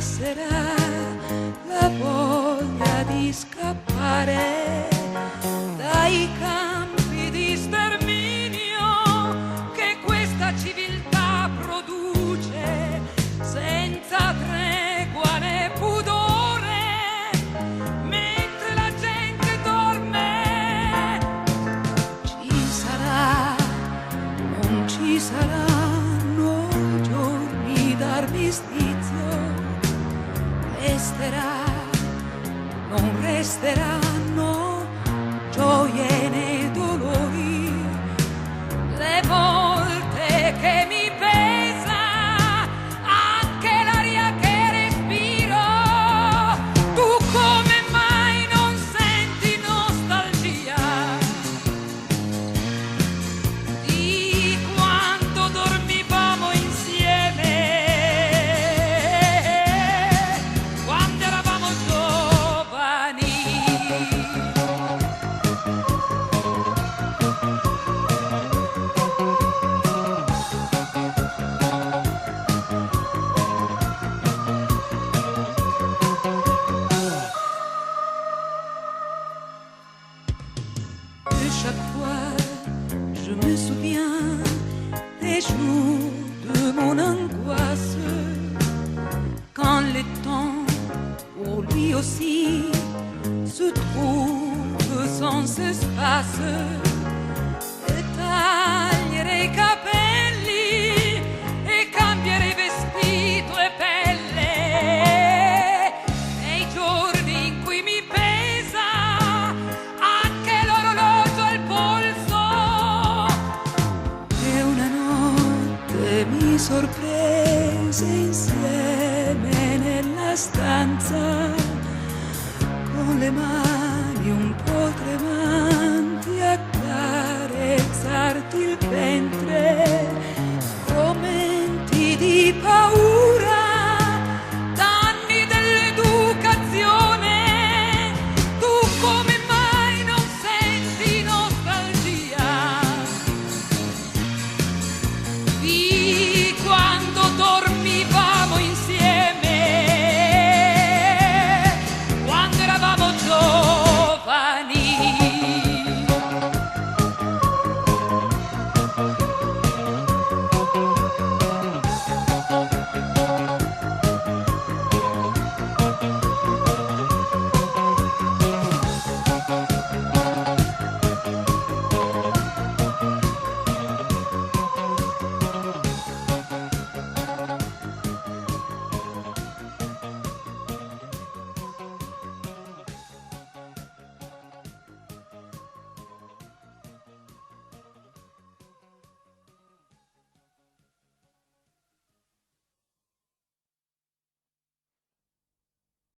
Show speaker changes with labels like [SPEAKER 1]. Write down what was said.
[SPEAKER 1] passerà la voglia di scappare dai campi di sterminio che questa civiltà produce senza tregua né pudore mentre la gente dorme. Ci sarà, non ci saranno giorni d'armistizio, resterà, non resteranno gioie né dolori. Le volte che mi pesa anche l'aria che respiro, tu come mai non senti nostalgia di quando dormivamo insieme, quando eravamo giovani. De chaque fois, je me souviens des jours de mon angoisse, quand le temps pour lui aussi se trouve sans espace. E taglierei i capelli e cambierei vestito e pelle. Nei giorni in cui mi pesa anche l'orologio al polso. E una notte mi sorprese insieme nella stanza con le mani un po' tremanti a carezzarti il ventre, commenti di paura.